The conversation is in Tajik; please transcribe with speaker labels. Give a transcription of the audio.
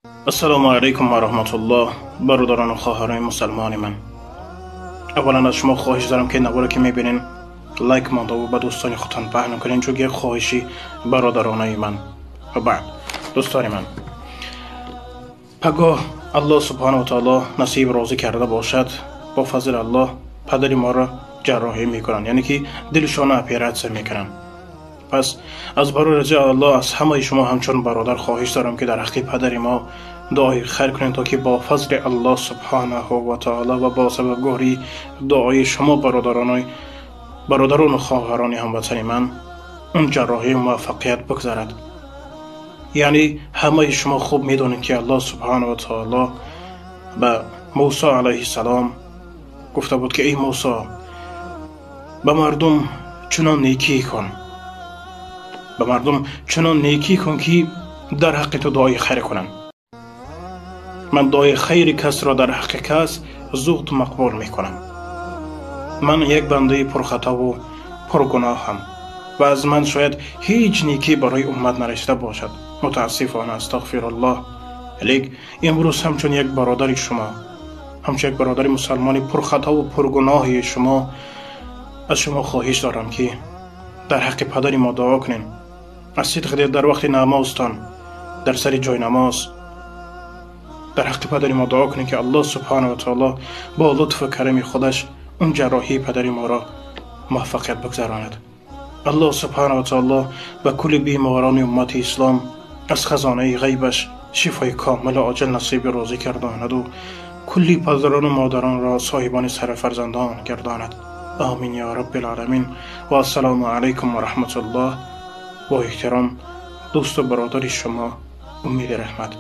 Speaker 1: Ассалому алайкум ва раҳматуллоҳ, бародарону хоҳарони мусалмони ман. Аввалан аз шумо хоҳиш дорам, ки наворо ки мебинен, лайк мондаву ба дӯстони худтон паҳн кунед, чунки як хоҳиши бародаронаи ман. Ва баъд, дӯстони ман, пагоҳ Аллоҳ субҳанаҳу ва таоло насиб розӣ карда бошад, бо фазли Аллоҳ падари моро ҷарроҳӣ мекунанд, яъне ки дилшона оператсия мекунанд. Пас аз барои ризои Аллоҳ аз ҳамаи шумо ҳамчун бародар хоҳиш дорам, ки дар ҳаққи падари мо дуои хайр кунед, то ки бо фазли Аллоҳ субҳанаҳу ва таоло ва бо сабабгори дуои шумо бародарону хоҳарони ҳамватани ман он ҷарроҳии муваффақият бигзарад. Яъне ҳамаи шумо хуб медонед, ки Аллоҳ субҳанаҳу ва таоло ба Мусо алайҳиссалом гуфта буд, ки эй Мусо, ба мардум чунон некӣ кун, ба мардум чунон некӣ кун, ки дар ҳаққи ту дуои хайр кунанд. Ман дуои хайри касро дар ҳаққи кас зуд мақбул мекунам. Ман як бандаи пурхатову пургуноҳам ва аз ман шояд ҳеҷ некӣ барои уммат нарасида бошад. Мутаассифона, астағфируллоҳ. Лек имрӯз ҳамчун як бародари шумо, ҳамчун як бародари мусалмони пурхатову пургуноҳи шумо аз шумо хоҳиш дорам, ки дар ҳаққи падари мо дуо кунем. Аз сидқи дил дар вақти намозтон, дар сари ҷои намоз дар ҳаққи падари мо дуо кунем, ки Аллоҳ субҳанаҳу ва таоло бо лутфу карами худаш он ҷарроҳии падари моро муваффақият бигзаронад. Аллоҳ субҳанаҳу ва таоло ба кулли беморони уммати ислом аз хазонаи ғайбаш шифои комилу оҷил насиби розӣ гардонаду кулли падарону модаронро соҳибони сарафарзандон гардонад. Омин ё раббил оламин. Ва ассалому алайкум ва раҳматуллоҳ. Бо эҳтиром, дӯсту бародари шумо, Умеди Раҳмат.